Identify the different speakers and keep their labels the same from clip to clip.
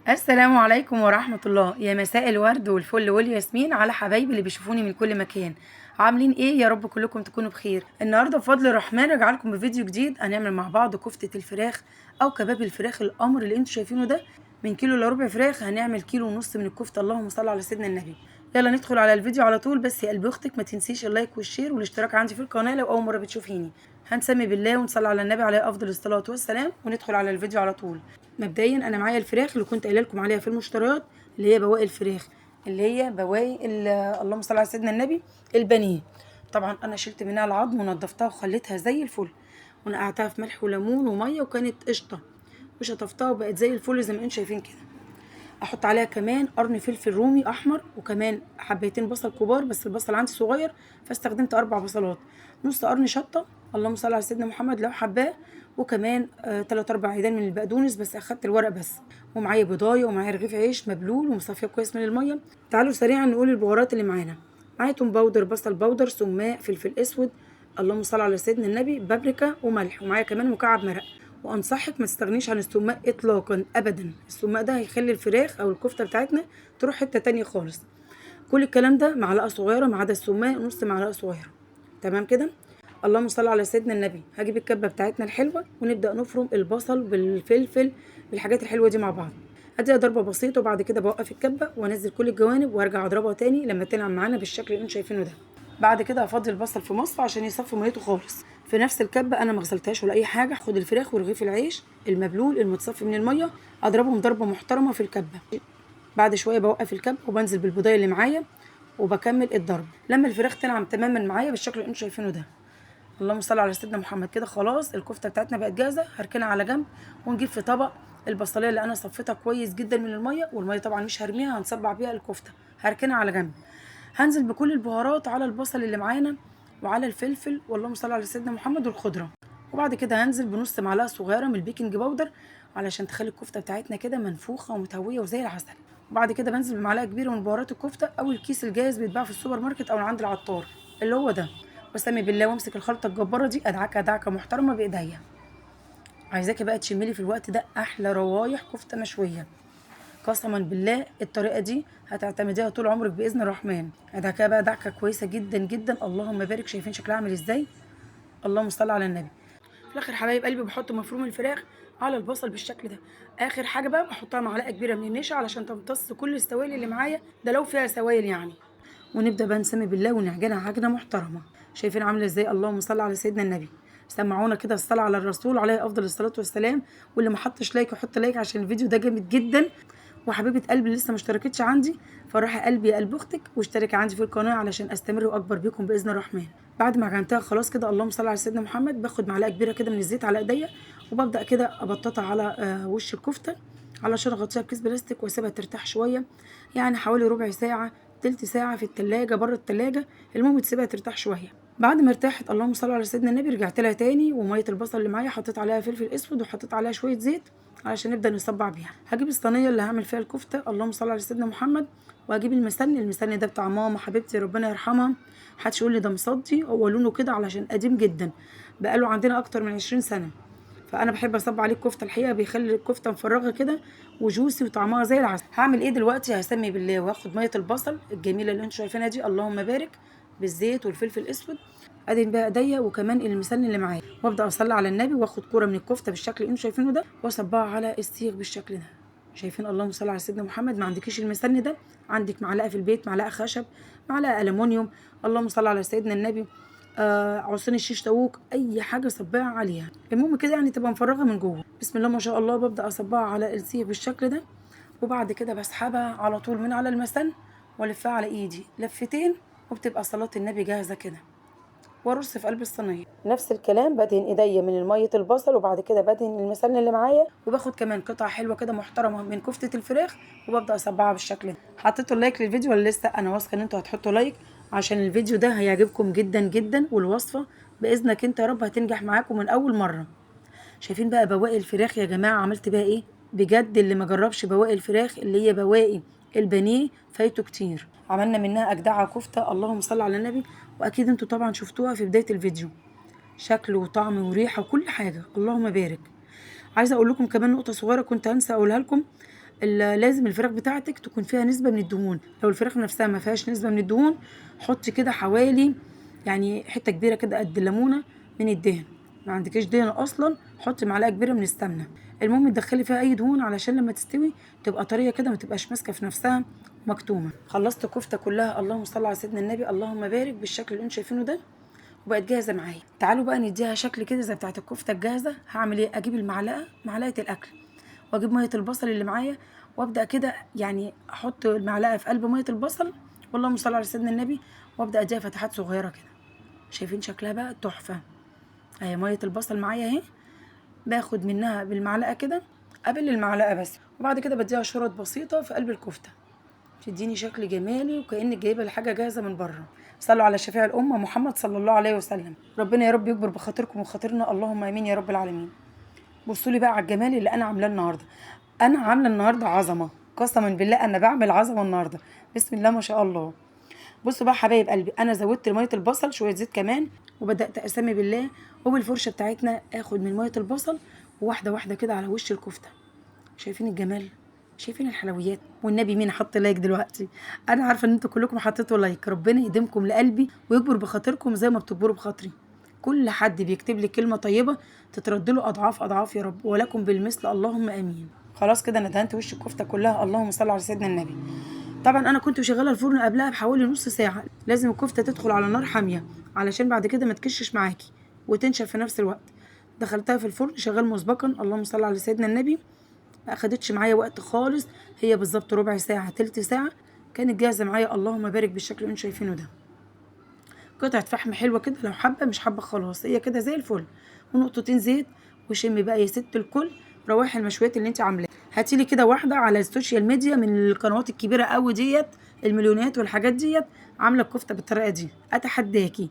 Speaker 1: السلام عليكم ورحمة الله. يا مساء الورد والفل والياسمين على حبايبي اللي بيشوفوني من كل مكان. عاملين ايه؟ يا رب كلكم تكونوا بخير. النهارده بفضل الرحمن رجع لكم بفيديو جديد. هنعمل مع بعض كفتة الفراخ او كباب الفراخ القمر اللي انتوا شايفينه ده. من كيلو الا ربع فراخ هنعمل كيلو ونص من الكفتة. اللهم صل على سيدنا النبي. يلا ندخل على الفيديو على طول. بس يا قلب اختك ما تنسيش ال like وال share والاشتراك عندي في القناة لو اول مرة بتشوفيني. هنسمي بالله ونصلي على النبي عليه افضل الصلاة والسلام وندخل على الفيديو على طول. مبدئيا انا معايا الفراخ اللي كنت قايله لكم عليها في المشتريات، اللي هي بواقي الفراخ، اللي هي بواقي اللهم صل على سيدنا النبي البانيه. طبعا انا شلت منها العظم ونضفتها وخليتها زي الفل، ونقعتها في ملح وليمون ومية، وكانت قشطه، وشطفتها وبقت زي الفل زي ما انتم شايفين كده. احط عليها كمان قرن فلفل رومي احمر، وكمان حبيتين بصل كبار، بس البصل عندي صغير فاستخدمت 4 بصلات، نص قرن شطه اللهم صل على سيدنا محمد لو حباه، وكمان 3 4 عيدان من البقدونس بس اخدت الورق بس، ومعايا بيضايه ومعايا رغيف عيش مبلول ومصفيه كويس من المية. تعالوا سريعا نقول البهارات اللي معانا. معايا توم powder، بصل powder، سماق، فلفل اسود، اللهم صل على سيدنا النبي، بابريكا وملح، ومعايا كمان مكعب مرق. وانصحك ما تستغنيش عن السماق اطلاقا ابدا، السماق ده هيخلي الفراخ او الكفتة بتاعتنا تروح حتة تانية خالص. كل الكلام ده معلقه صغيرة ما عدا السماق نص معلقه صغيرة. تمام كده؟ اللهم صل على سيدنا النبي. هجيب الكبه بتاعتنا الحلوة ونبدا نفرم البصل بالفلفل بالحاجات الحلوة دي مع بعض. اديها ضربه بسيطة وبعد كده بوقف الكبه وانزل كل الجوانب وارجع اضربها تاني لما تنعم معانا بالشكل اللي انتم شايفينه ده. بعد كده هفضي البصل في مصفى عشان يصفي ميته خالص. في نفس الكبه انا ما غسلتهاش ولا اي حاجة. هاخد الفراخ ورغيف العيش المبلول المتصفي من المية، اضربهم ضربه محترمه في الكبه. بعد شوية بوقف الكبه وبنزل بالبضايه اللي معايا وبكمل الضرب لما الفراخ تنعم تماما معايا بالشكل اللي انتم شايفينه ده. اللهم صل على سيدنا محمد. كده خلاص الكفتة بتاعتنا بقت جاهزة، هركنها على جنب ونجيب في طبق البصليه اللي انا صفيتها كويس جدا من المية، والمية طبعا مش هرميها، هنصبع بيها الكفتة، هركنها على جنب. هنزل بكل البهارات على البصل اللي معانا وعلى الفلفل واللهم صل على سيدنا محمد والخضره. وبعد كده هنزل بنص معلقه صغيرة من ال baking powder علشان تخلي الكفتة بتاعتنا كده منفوخه ومتهويه وزي العسل. وبعد كده بنزل بمعلقه كبيرة من بهارات الكفتة او الكيس الجاهز بيتباع في السوبر ماركت او عند العطار اللي هو ده. واسمي بالله وامسك الخلطة الجبارة دي ادعكها دعكه محترمه بايديا. عايزاكي بقى تشملي في الوقت ده احلى روايح كفته مشوية، قسما بالله الطريقة دي هتعتمديها طول عمرك باذن الرحمن. ادعكها بقى دعكه كويسة جدا جدا، اللهم بارك. شايفين شكلها عامل ازاي؟ اللهم صل على النبي. في الاخر حبايب قلبي بحط مفروم الفراخ على البصل بالشكل ده. اخر حاجة بقى بحطها معلقه كبيرة من النشا علشان تمتص كل السوائل اللي معايا ده لو فيها سوائل يعني. ونبدا بقى نسمي بالله ونعجنها عجنه محترمه. شايفين عامله ازاي؟ اللهم صل على سيدنا النبي. سمعونا كده الصلاة على الرسول عليه افضل الصلاة والسلام. واللي ما حطش like يحط like عشان الفيديو ده جامد جدا. وحبيبه قلبي لسه ما اشتركتش عندي، فرحي قلبي يا قلب اختك واشتركي عندي في القناة علشان استمر واكبر بيكم باذن الرحمن. بعد ما عجنتها خلاص كده اللهم صل على سيدنا محمد، باخد معلقه كبيرة كده من الزيت على ايديا وببدا كده ابططها على وش الكفتة علشان اغطيها بكيس بلاستيك واسيبها ترتاح شوية، يعني حوالي ربع ساعة تلت ساعة في التلاجة بره التلاجة. المهم تسيبها ترتاح شوية. بعد ما ارتاحت اللهم صل على سيدنا النبي رجعت لها تاني، ومية البصل اللي معايا حطيت عليها فلفل اسود وحطيت عليها شوية زيت علشان نبدا نصبع بيها. هجيب الصينية اللي هعمل فيها الكفتة اللهم صل على سيدنا محمد، وهجيب المسن. المسن ده بتاع ماما حبيبتي ربنا يرحمها، محدش يقول لي ده مصدي، هو لونه كده علشان قديم جدا، بقاله عندنا اكتر من 20 سنة. فانا بحب اصب عليه الكفتة الحقيقة، بيخلي الكفتة مفرغة كده وجوسي وطعمها زي العسل. هعمل ايه دلوقتي؟ هسمي بالله واخد مية البصل الجميلة اللي انتم شايفينها دي اللهم بارك بالزيت والفلفل الاسود، ادهن بقى ايديا وكمان المسن اللي معايا، وابدا اصلي على النبي واخد كورة من الكفتة بالشكل اللي انتم شايفينه ده واصبها على السيخ بالشكل ده. شايفين اللهم صل على سيدنا محمد؟ ما عندكيش المسن ده، عندك معلقه في البيت، معلقه خشب، معلقه الومنيوم، اللهم صل على سيدنا النبي، عصين الشيش طاووق، اي حاجة صباها عليها. المهم كده يعني تبقى مفرغة من جوه. بسم الله ما شاء الله. ببدا اصبها على السيخ بالشكل ده، وبعد كده بسحبها على طول من على المسن والفها على ايدي لفتين، وبتبقى صلاة النبي جاهزة كده. وارص في قلب الصينية نفس الكلام، بدهن ايديا من مية البصل وبعد كده بدهن المسن اللي معايا، وباخد كمان قطعه حلوة كده محترمه من كفته الفراخ وببدا اصبعها بالشكل ده. حطيتوا ال like للفيديو ولا لسه؟ انا واثقة ان انتوا هتحطوا like عشان الفيديو ده هيعجبكم جدا جدا، والوصفه باذنك انت يا رب هتنجح معاكم من اول مرة. شايفين بقى بواقي الفراخ يا جماعة عملت بيها ايه؟ بجد اللي ما جربش بواقي الفراخ اللي هي بواقي البانيه فايته كتير. عملنا منها اجدعه كفته اللهم صل على النبي، واكيد انتوا طبعا شفتوها في بداية الفيديو، شكل وطعم وريحه وكل حاجة اللهم بارك. عايزه اقول لكم كمان نقطة صغيرة كنت هنسى اقولها لكم. لازم الفراخ بتاعتك تكون فيها نسبه من الدهون. لو الفراخ نفسها ما فيهاش نسبه من الدهون حطي كده حوالي يعني حتة كبيرة كده قد الليمونه من الدهن. ما عندكيش دهن اصلا حطي معلقه كبيرة من السمنة. المهم تدخلي فيها اي دهون علشان لما تستوي تبقى طرية كده، ما تبقاش ماسكه في نفسها مكتومة. خلصت الكفتة كلها، اللهم صل على سيدنا النبي اللهم بارك، بالشكل اللي انتم شايفينه ده، وبقت جاهزة معايا. تعالوا بقى نديها شكل كده زي بتاعه الكفتة الجاهزة. هعمل ايه؟ اجيب المعلقة، معلقه الاكل، واجيب مية البصل اللي معايا، وابدا كده يعني احط المعلقة في قلب مية البصل، واللهم صل على سيدنا النبي، وابدا اديها فتحات صغيرة كده. شايفين شكلها بقى تحفة اهي. مية البصل معايا اهي، باخد منها بالمعلقه كده قبل المعلقة بس، وبعد كده بديها شرط بسيطة في قلب الكفتة، تديني شكل جمالي وكأنك جايبه الحاجة جاهزة من بره. صلوا على شفيع الامة محمد صلى الله عليه وسلم. ربنا يا رب يكبر بخاطركم وخاطرنا، اللهم امين يا رب العالمين. بصوا لي بقى على الجمال اللي انا عاملاه النهارده. انا عامله النهارده عظمه، قسما بالله انا بعمل عظمه النهارده، بسم الله ما شاء الله. بصوا بقى حبايب قلبي، انا زودت مية البصل شوية زيت كمان، وبدات اسمي بالله، وبالفرشه بتاعتنا اخد من مية البصل واحدة واحدة كده على وش الكفتة. شايفين الجمال؟ شايفين الحلويات؟ والنبي مين حط like دلوقتي؟ انا عارفه ان انتوا كلكم حطيتوا like. ربنا يديمكم لقلبي ويكبر بخاطركم زي ما بتكبروا بخاطري. كل حد بيكتب لي كلمة طيبة تترد له اضعاف اضعاف يا رب، ولكم بالمثل اللهم امين. خلاص كده انا دهنت وش الكفتة كلها، اللهم صل على سيدنا النبي. طبعا انا كنت شغالة الفرن قبلها بحوالي نص ساعة. لازم الكفتة تدخل على نار حامية علشان بعد كده ما تكشش معاكي وتنشف في نفس الوقت. دخلتها في الفرن شغال مسبقا، اللهم صل على سيدنا النبي. ما اخدتش معايا وقت خالص، هي بالظبط ربع ساعة تلت ساعة كانت جاهزة معايا، اللهم بارك، بالشكل اللي انتم شايفينه ده. قطعه فحم حلوة كده، لو حابة مش حابة خلاص هي كده زي الفل، ونقطتين زيت، وشمي بقى يا ست الكل روايح المشويات اللي انت عاملاها. هاتي لي كده واحدة على ال social media من القنوات الكبيرة قوي ديت، المليونات والحاجات ديت، عامله الكفتة بالطريقة دي، اتحداكي.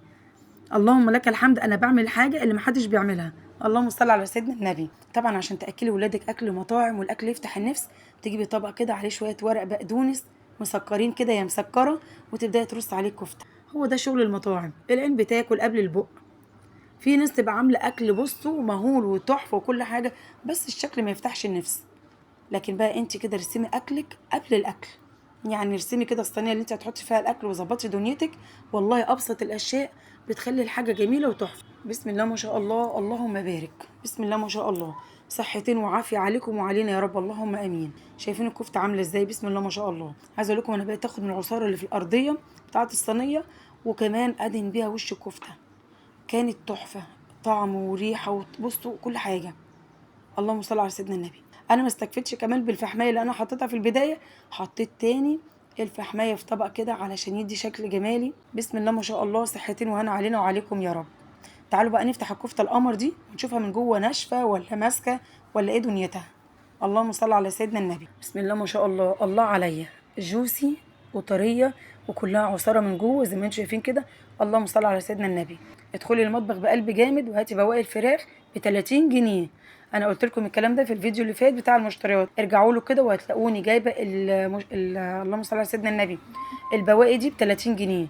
Speaker 1: اللهم لك الحمد، انا بعمل الحاجة اللي محدش بيعملها، اللهم صل على سيدنا النبي. طبعا عشان تاكلي ولادك اكل مطاعم والاكل يفتح النفس، تجيبي طبق كده عليه شوية ورق بقدونس مسكرين كده يا مسكره، وتبداي ترص عليه الكفتة. هو ده شغل المطاعم، العين بتاكل قبل البق. في ناس تبقى عامله اكل بصوا مهول وتحفه وكل حاجة، بس الشكل ما يفتحش النفس. لكن بقى انت كده ارسمي اكلك قبل الاكل، يعني ارسمي كده الصينية اللي انت هتحطي فيها الاكل وظبطي دنيتك. والله ابسط الاشياء بتخلي الحاجة جميلة وتحفه. بسم الله ما شاء الله، اللهم بارك، بسم الله ما شاء الله. صحتين وعافيه عليكم وعلينا يا رب، اللهم امين. شايفين الكفتة عامله ازاي؟ بسم الله ما شاء الله. عايزه اقول لكم انا بقيت اخد من العصاره اللي في الارضية بتاعه الصينية، وكمان ادهن بيها وش الكفتة. كانت تحفة، طعم وريحه وبصوا كل حاجة، اللهم صل على سيدنا النبي. انا ما استكفيتش كمان بالفحمايه اللي انا حطيتها في البداية، حطيت تاني الفحمايه في طبق كده علشان يدي شكل جمالي. بسم الله ما شاء الله، صحتين وهنا علينا وعليكم يا رب. تعالوا بقى نفتح الكفتة القمر دي ونشوفها من جوه ناشفة ولا ماسكه ولا ايه دنيتها. اللهم صل على سيدنا النبي. بسم الله ما شاء الله، الله عليا، جوسي وطريه وكلها عصارة من جوه زي ما انتم شايفين كده، اللهم صل على سيدنا النبي. ادخلي المطبخ بقلب جامد وهاتي بواقي الفراخ ب 30 جنيه. انا قلت لكم الكلام ده في الفيديو اللي فات بتاع المشتريات، ارجعوا له كده وهتلاقوني جايبه اللهم صل على سيدنا النبي، البواقي دي ب 30 جنيه.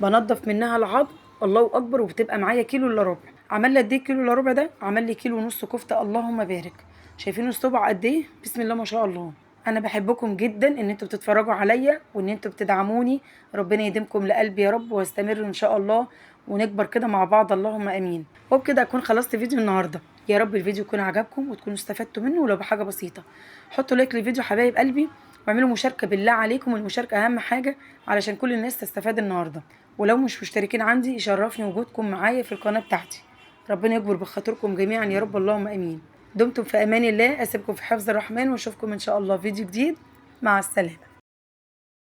Speaker 1: بنضف منها العظم، الله اكبر، وبتبقى معايا كيلو الا ربع. عمل لي قد ايه كيلو الا ربع ده؟ عمل لي كيلو ونص كفته، اللهم بارك. شايفين الصبع قد ايه؟ بسم الله ما شاء الله. انا بحبكم جدا ان انتوا بتتفرجوا عليا وان انتوا بتدعموني، ربنا يديمكم لقلبي يا رب، واستمر ان شاء الله ونكبر كده مع بعض، اللهم امين. وبكده اكون خلصت فيديو النهارده. يا رب الفيديو يكون عجبكم وتكونوا استفدتوا منه ولو بحاجة بسيطة. حطوا like للفيديو حبايب قلبي، واعملوا مشاركة بالله عليكم، المشاركة اهم حاجة علشان كل الناس تستفاد النهارده. ولو مش مشتركين عندي يشرفني وجودكم معايا في القناة بتاعتي. ربنا يكبر بخاطركم جميعا يا رب، اللهم امين. دمتم في امان الله، اسيبكم في حفظ الرحمن، واشوفكم ان شاء الله فيديو جديد. مع السلامة.